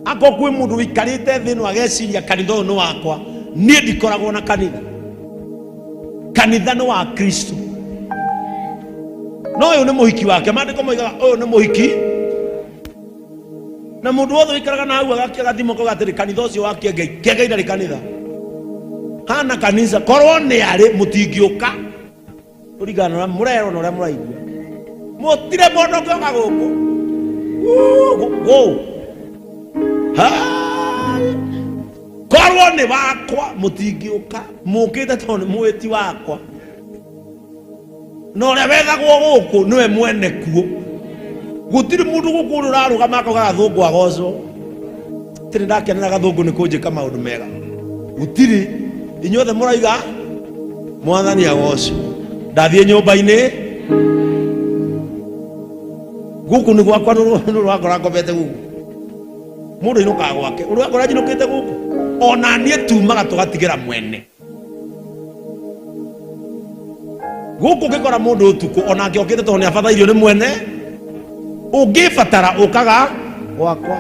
Akorwo kwĩ mũndũ ũikarĩte thĩ ĩno ageciria kanitha ũyũ nĩ wakwa, niĩ ndikoragwo na kanitha. Kanitha nĩ wa Kristo, no ũyũ nĩ mũhiki wake. Maandĩko moigaga ũyũ nĩ mũhiki, na mũndũ wothe ũikaraga na hau agakia gathimo kauga atĩrĩ, kanitha ũcio wa Kĩengei, Kĩengei ndarĩ kanitha, hana kanitha. Korwo nĩ arĩ mũtingĩũka kũringana na ũrĩa mũrerwo na ũrĩa mũraigua. Mũtirĩ mũndũ ũngĩũka gũkũ. Gũ korwo nĩ wakwa mũtingĩũka, mũkĩte tondũ nĩ mũĩti wakwa, na ũrĩa wethagwo gũkũ nĩwe mwene kuo. Gũtirĩ mũndũ gũkũ ũrĩa ũrarũgama akauga gathũngũ agocwo tĩrĩ, ndakenera gathũngũ nĩ kũnjĩka maũndũ mega. Gũtirĩ. Inyuothe mũraiga mwathani agocwo. Ndathiĩ nyũmba-inĩ gũkũ nĩ gwakwa, nĩ rwakora ngomete gũkũ. Mũndũ ainũkaga gwake, ũrĩa njinũkĩte gũkũ ona niĩ tumaga tũgatigĩra mwene gũkũ. Ũngĩkora mũndũ ũtukũ onake okĩte tondũ nĩ abatairio nĩ mwene, ũngĩbatara ũkaga gwakwa.